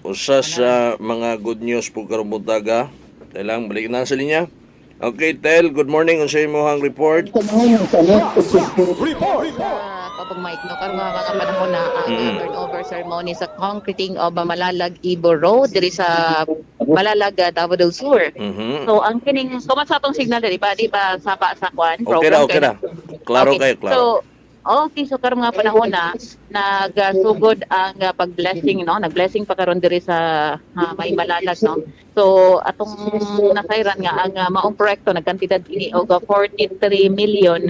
Usa sa mga good news po karong buntaga. Kailang balik na sa linya. Okay, Tel, good morning. Unsa imong report? Kapag Mike, no, karon nga mga panahon na ang turnover ceremony sa concreting of Malalag Ibo Road diri sa Malalag, Davao del Sur. So ang kining kuman sa atong signal diri pa di ba sapa sa kwan? Okay ra, okay ra. Klaro Okay. kayo, klaro. So okay, so karon nga panahon na nagsugod ang pag-blessing, no? Nag-blessing pa karon diri sa may Malalag, no? So atong nasayran nga ang maong proyekto nagkantidad ini og 43 million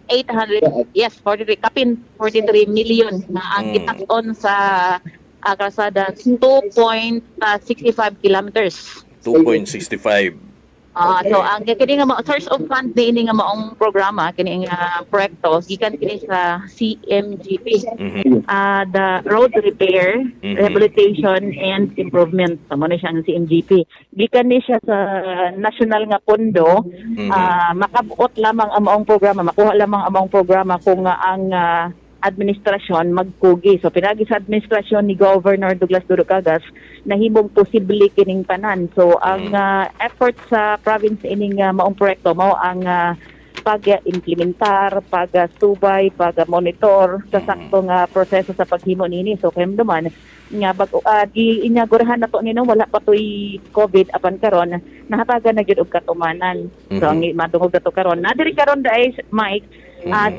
800, yes, 43, kapin 43 million na ang gitak-on sa kalsada, 2.65 kilometers. 2.65. So ang kini nga source of fund niini nga maong programa, kini nga proyekto, gikan kini sa CMGP. The road repair, rehabilitation and improvement. So mo na siya ang CMGP. Gikan ni siya sa national nga pondo. Makabuot lamang ang maong programa, makuha lamang ang maong programa kung nga ang administrasyon magkugi. So pinagi sa administrasyon ni Governor Douglas Duro Cagas nahimong posible kining tanan. So ang effort sa province ining maong proyekto mao ang pag-implementar, pag-subay, pag-monitor sa sakto nga proseso sa paghimo niini. So kay duman nga bag di inagurahan na to nino, wala pa to'y COVID, apan karon nahatagan na gyud og katumanan. So ang madungog na to karon. Na diri karon dai, Mike,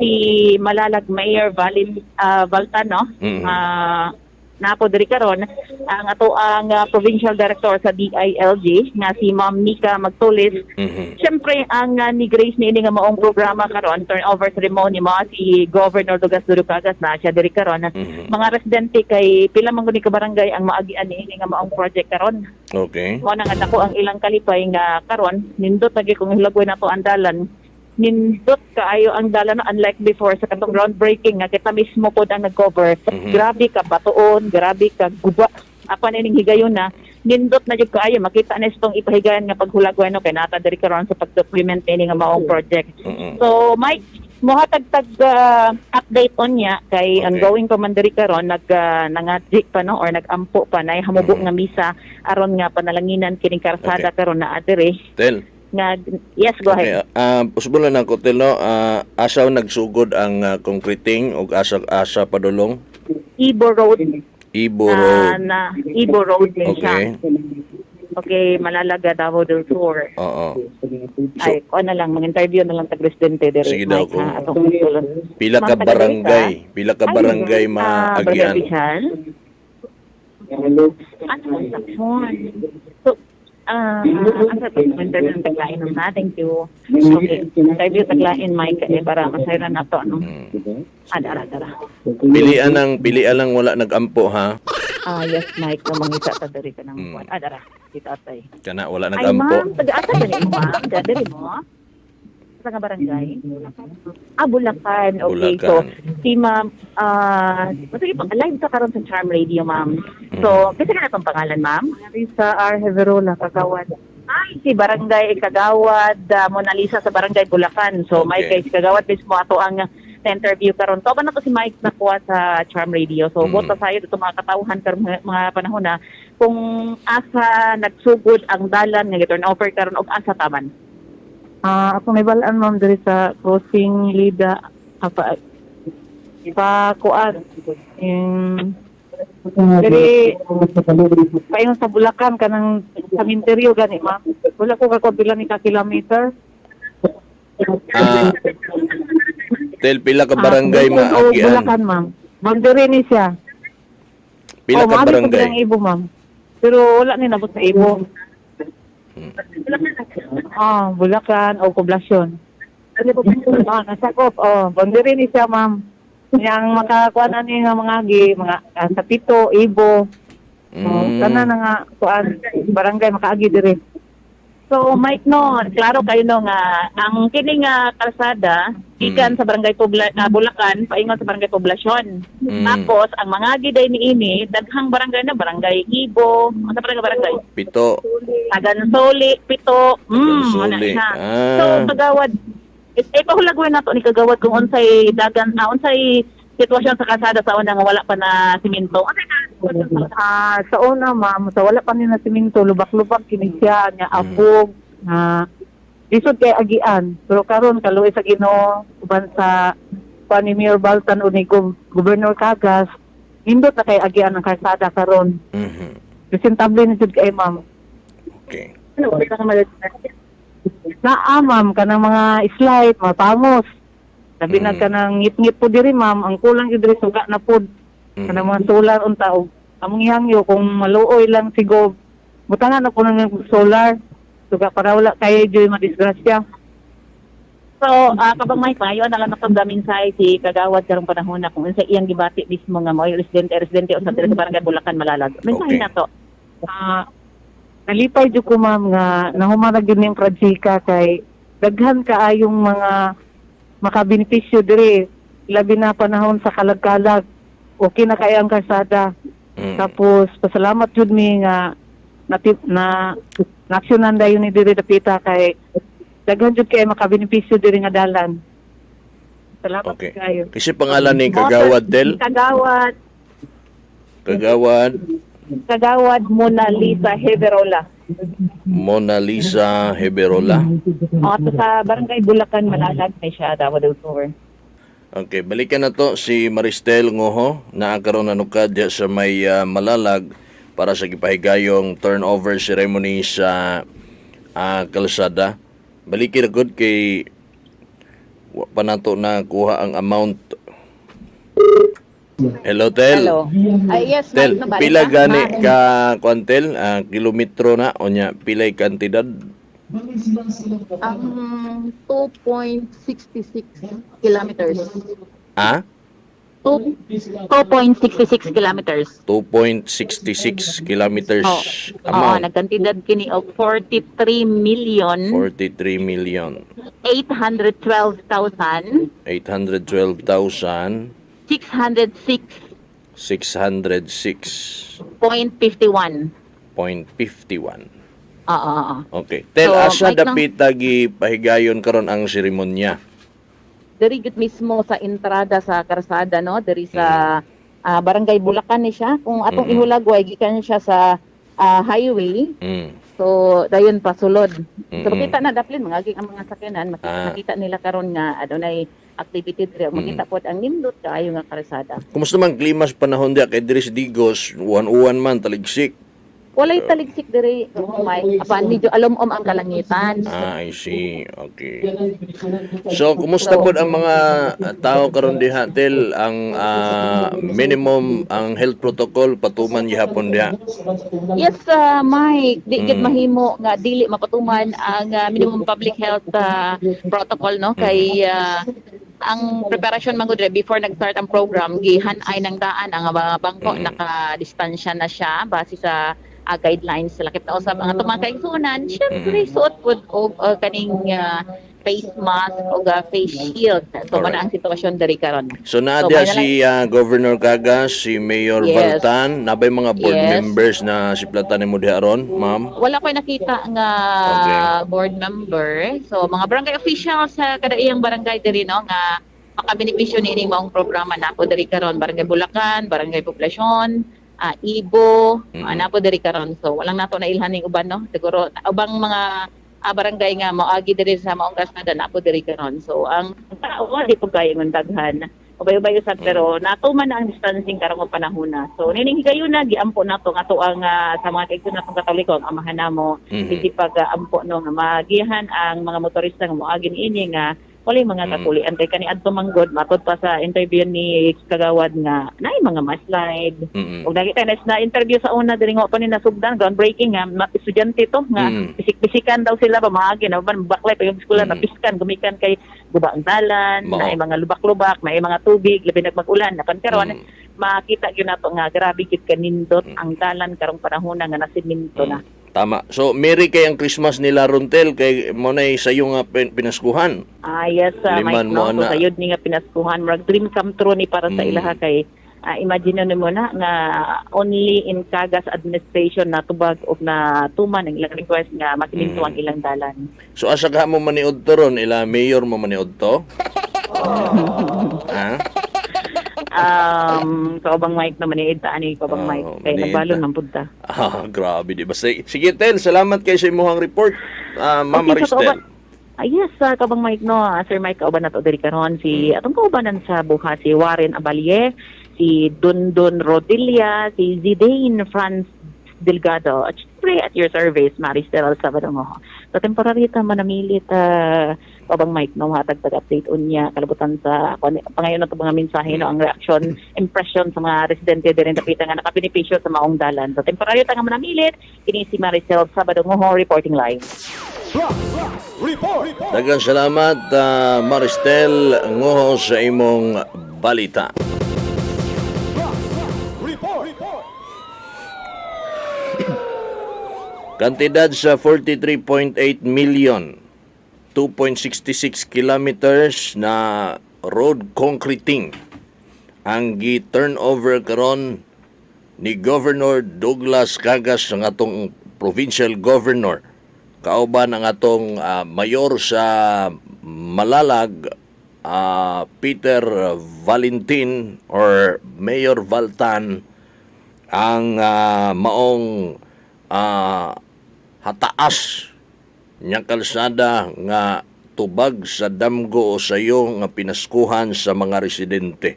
si Malalag Mayor Valin Valtano. Napo diri karon ang ato ang provincial director sa DILG nga si Ma'am Nika Magtulis. Siyempre ang ni grace niini nga maong programa karon, turnover ceremony, mo si Governor Douglas Duro Cagas na siya diri karon. Mga residente kay pila man gud ni ka barangay ang maagian niini nga maong project karon. Mo na nga dako ang ilang kalipay nga karon nindot lagi kung hilagway nato ang dalan, nindot kaayo ang dalan, no, unlike before sa katong groundbreaking nga kita mismo pod ang nag-cover. Grabe ka batuon, grabe ka guba. Apan ining higayon na nindot na jud kaayo, makita na itong ipahigayon nga paghulagway, no, kay nata diri karon sa pag-document ini nga maong project. So Mike, mohatag tag update on niya kay ongoing pa man diri karon, nag nangadji pa, no, or nagampo pa na hamubo nga misa aron nga panalanginan kining karsada karon na adiri Tel. nga. Yes, go ahead. Okay, possible na ko, Tel, no? Asa nagsugod ang concreting ug asa asa padulong? Ibo Road. Ibo na, Road. Na Ibo Road din siya. Okay, Malalaga, Davao del Sur. Ay, ko na lang, mag-interview na lang tag residente diri. Sige daw, Mike, ha, atong tulon. Pila ka Ma'am, taga barangay? Pila ka Ay, barangay barangay maagian? official? Ano, construction? So, asa to? Interview ng taglain ha? Thank you. Okay. Interview taglain, Mike, eh, para masayran na to, no? Ah, dara, dara. Pilian lang wala nagampo ha. Ah, yes, Mike, no, mangita ta diri ka ng kuwan. Ah, dara. Kita atay. Kana wala Ay, nagampo. ma'am, taga-asa ba ni ma'am? Diri mo? Sa nga barangay? Ah, Bulacan. Okay, so Bulacan. Si ma'am, sige pa, live ka karon sa Charm Radio, ma'am. So, kasi ka na itong pangalan, ma'am? Risa R. Heverola, Kagawad. Ay, si Barangay Kagawad, Mona Lisa sa Barangay Bulacan. So, Mike, kay si Kagawad mismo ato ang na-interview karon. So, na to si Mike nakuha sa Charm Radio. So, bota sayo dito mga katawhan karon mga panahon na kung asa nagsugod ang dalan nga turn over karon og asa taman. Ako may balaan, ma'am, diri sa crossing Lida apa pa kuan in diri paingon sa Bulacan kanang sa Minteryo gani, ma'am. Wala ko kako pila ni ka kilometer. Tel, pila ka barangay maagian? Bulacan, ma'am. Boundary ni siya. Pila Oh, ka maagi sa barangay? bilang Ibo, ma'am. Pero wala ni nabot sa Ibo. Bulacan o Poblacion. Nasakop. Oh, boundary ni siya, ma'am. Yang makakuan ani nga mga agi, mga sa Pito, Ibo. Oh, kana na nga kuan barangay makaagi diri. So Mike, no, klaro kayo, no, nga ang kini nga kalsada gikan sa Barangay Bulacan paingon sa Barangay Poblacion. Tapos ang mga giday niini daghang barangay na, Barangay Ibo, unsa pa nga barangay? Pito. Tagansoli, Pito, wala Tagansoli. siya. So Kagawad, eh, pahulagway nato ni Kagawad kung unsay dagan na unsay sitwasyon sa kalsada sa una nga wala pa na simento. Unsay ka Ah, sa una, ma'am, sa wala pa ni na simento, lubak-lubak kini siya nya, abog na lisod kay agian. Pero karon, kaluoy sa Ginoo uban sa kuan ni Mayor Baltan o ni Governor Cagas, nindot na kay agian ang kalsada karon. Presentable na jud kay, ma'am. Naa, ma'am, kanang mga slide, mga pangos. Labi na kanang ngit-ngit po diri, ma'am, ang kulang gyud diri suga na pod. Kanang mga solar unta og among ihangyo kung maluoy lang si Gob. Butangan ako ng solar. Suga para wala kay joy madisgrasya. So, kabang may payo na lang natong mensahe si Kagawad karong panahon na kung unsa iyang gibati mismo nga mo'y residente residente usab diri sa Barangay Bulacan, Malalag. Mensahe Okay. na to. Ah, nalipay jud ko, ma'am, nga nahuman na gyud ning projeka kay daghan kaayong mga makabenepisyo diri, labi na panahon sa kalag-kalag. Okay na kay ang kalsada. Tapos pasalamat jud mi nga natip na naaksyonan dayon ni diri dapita kay daghan jud kay makabenepisyo diri nga dalan. Salamat kayo. Kasi pangalan ni Kagawad, Tel? Kagawad, Kagawad Kagawad Mona Lisa Heverola. Mona Lisa Heberola. O, to sa Barangay Bulacan, Malalag may siya, Davao del Sur. Okay, balikan na to si Maristel Ngoho na karon nanukad diya sa may Malalag para sa gipahigayong turnover ceremony sa kalsada. Balikin na gud kay wa pa nato na kuha ang amount. Hello, Tel. Hello. Ay, yes, Tel, Mike, nabalik pila ka? gani Ma'am. ka kuan, Tel, kilometro na unya pilay kantidad? Ang 2.66 kilometers. Ah? 2.66 kilometers. 2.66 kilometers Oo. Oo, amount. nagkantidad kini og 43 million 43 million 812,606.51. 812,606.51. Oo. Okay. Tel, So, asa Mike, no? dapit pahigayon karon ang seremonya? Diri gud mismo sa entrada sa karsada, no, diri sa Barangay Bulacan ni siya. Kung atong ihulagway gikan siya sa highway. So dayon pasulod. So makita na daplin mga ang mga sakyanan, makita, makita nila karon nga adunay activity diri. Makita pod ang nindot kaayo nga karsada. Kumusta man klima sa panahon diya kay diri sa Digos, uwan-uwan man taligsik? Walay taligsik diri, may apan medyo alom-om ang kalangitan. Ah, I see. Okay. So, kumusta pod ang mga tao karon diha, Tel? Ang minimum ang health protocol patuman gihapon diha? Yes, Mike, di gid mahimo nga dili mapatuman ang minimum public health protocol, no, kay ang preparation man gud before nag-start ang program, gihan-ay ng daan ang mga bangko, naka-distansya na siya base sa guidelines sa lakip na usab ang atong mga kaigsuonan, syempre suot pud og kaning face mask o face shield. So mao na ang sitwasyon diri karon. So naa So, diha may si Governor Cagas, si Mayor Baltan, nabay mga board members na siplatan nimo diha ron, ma'am? Wala ko'y nakita nga board member. So mga barangay officials sa kada iyang barangay diri, no, nga makabenepisyo niini maong programa na po diri karon: Barangay Bulacan, Barangay Poblacion, Ibo, na po diri karon. So walang nato na ilhan ning uban, no. Siguro ubang mga barangay nga moagi diri sa maong kalsada na po diri karon. So ang tao di po kayo ng daghan. Ubay-ubay usab pero natuman na ang distancing karong panahon na. So nining higayuna giampo nato nga ang sa mga kaigsoon natong Katoliko ang Amahan namo, mm pag ampo, no, nga magihan ang mga motorista nga moagi niini nga walay mga kakulian kay kaniadto manggod matod pa sa interview ni Kagawad nga naay mga ma-slide. Ug dagi kay na interview sa una diri nga pa ni nasugdan, groundbreaking, nga estudyante to nga pisik-pisikan daw sila ba maagi na ba baklay pa yung eskwela, napiskan gumikan kay guba ang dalan, Mao. naay mga lubak-lubak, naay mga tubig labi nag mag-ulan. Apan karon makita gyud nato nga grabe gyud kanindot ang dalan karong panahon nga nasiminto na. Tama. So, Merry kay ang Christmas nila ron, Tel, kay mo na sayo nga pinaskuhan. Ah, yes, Liman Mike, mo no? So, ana. sayod ni nga pinaskuhan. Murag dream come true ni para sa ilaha kay imagine nimo na nga only in Cagas administration na tubag og na tuman ang ilang request nga masiminto ang ilang dalan. So, asa ka mo maniud to ron? Ila mayor mo maniud to? Ha? Kaubang Mike na maniid ta ani, Kaubang Oo, Mike, kay maniid nagbalon ta. Man pud ta. Ah, grabe, di ba? Sige, sige Tel, salamat kay sa imong report. Ah, Ma'am Okay, so Maristel. Ah, yes, Kabang Mike, no, Sir Mike, kauban na to diri karon si atong kaubanan sa buhat, si Warren Abalie, si Dundun Rodilla, si Zidane Franz Delgado. At syempre, at your service, Maristel Sabadongo. So temporary ta manamilit, Kabang Mike, no, hatag tag update unya kalabutan sa pangayon na to mga mensahe, no, ang reaction, impression sa mga residente diri dapita nga nakabenepisyo sa maong dalan. So temporary ta nga manamilit, kini si Maricel Sabadongo reporting live. Daghang salamat, Maristel Ngoho, sa imong balita. Kantidad sa 43.8 million, 2.66 kilometers na road concreting ang gi-turnover karon ni Governor Douglas Cagas, ang atong provincial governor, kauban ang atong mayor sa Malalag, Peter Valentin or Mayor Valtan, ang maong hataas nya kalsada nga tubag sa damgo o sayo nga pinaskuhan sa mga residente.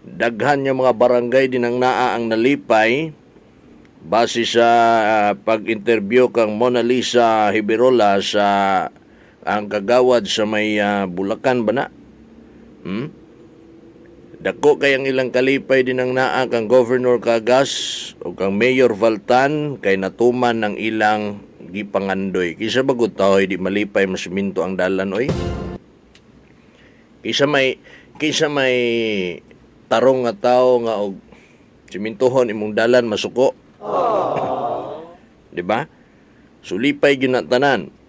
Daghan nga mga barangay din ang naa ang nalipay base sa pag-interview kang Mona Lisa Hiberola sa ang kagawad sa may Bulacan ba na? Dako kay ang ilang kalipay din ang naa kang Governor Cagas o kang Mayor Valtan kay natuman ng ilang gipangandoy. Kisa bagod tao di malipay masiminto ang dalan, oy. Kisa may tarong nga tao nga og simintohon imong dalan masuko. Di ba? Sulipay gyud na tanan.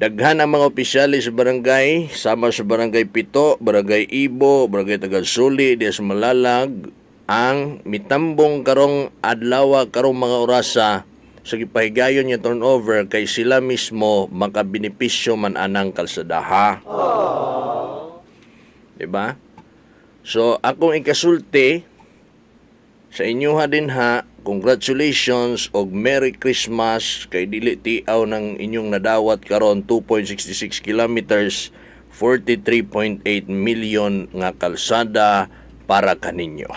Daghan ang mga opisyalis sa barangay, sama sa Barangay Pito, Barangay Ibo, Barangay Tagansuli, diya sa Malalag, ang mitambong karong adlaw, karong mga orasa sa gipahigayon nga turnover kay sila mismo makabenepisyo man anang kalsadaha. Di ba? So, akong ikasulti sa inyo ha din ha, congratulations og Merry Christmas kay dili tiaw ng inyong nadawat karon, 2.66 kilometers, 43.8 million nga kalsada para kaninyo.